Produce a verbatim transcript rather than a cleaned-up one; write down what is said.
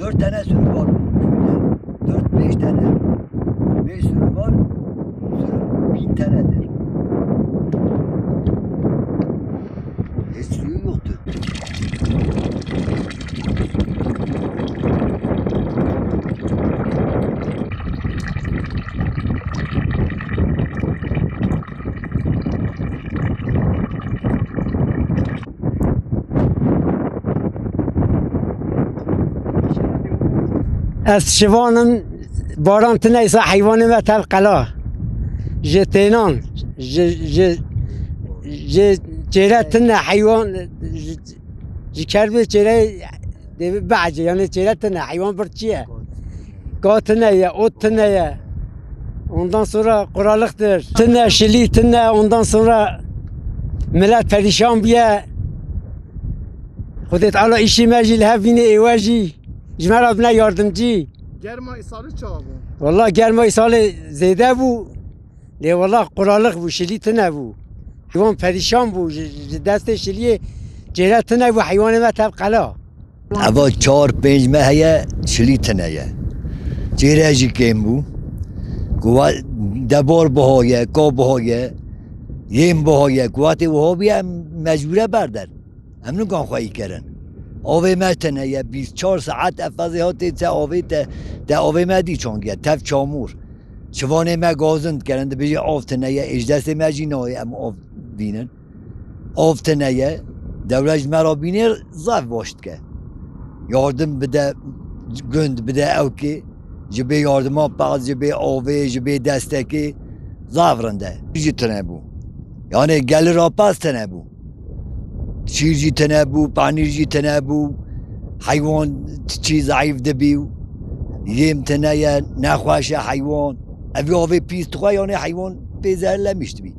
Dört tane sürü var bu köyde. Dört beş tane. Beş sürü var. Sürü bin tanedir. Hiç suyu yoktur. Ez şivanim, baran tine îsa heywanê me tev qela. Ji tênan, ji, ji, ji çêre tine heywan, ji, ji kerbê çêre dê behecê, yani çêre tine, heywan bir çi ye? Ka tine ye, ot tine ye. Ondan sonra quralıqtır. Tine, şilî tine, ondan sonra millet perîşan bûye. Xwedê Teala îşî me jî li hev bîne êwe jî. Ji me re bine yardimcî. Germa îsalê çawa bû? Walla germa îsalê zêde bû. Lê walla quralix bû, şilî tine bû. Heywan perîşan bû, ji, ji destê şiliyê cêre tine bû, heywanê me tev qela. Eva çar pênc me heye, şilî tine ye. Cêre jî kêm bû. Ku wa-, debar biha ye, ka biha ye, yêm biha ye. Ku watê wiha bûye, em mecbûre berder. Em nikan xweyî kirin. Avê me tine ye, bîst çar saet ev fezê hatê te avê te, te avê me dî çangiye, tev çamûr. Çivanê me gazin dikirin, dibêjê av tine ye, ê ji destê me jî nayê em av bînin. Av tine ye, dewlet ji me re bînê zaf baş dike. Yardim bide gund, bide ewkê, ji bê yardima pez, ji bê avê, ji bê destekê zaf rind e. Jî tine bû. Yani gelî ra pez tine bû. Şîr jî tine bû, panîr jî tine bû. Heywan çî zeîf dibî. Yêm tine ye, nexweş e heywan. Evî avê pîs dixwe, yani heywan pê zehirlemiş dibî.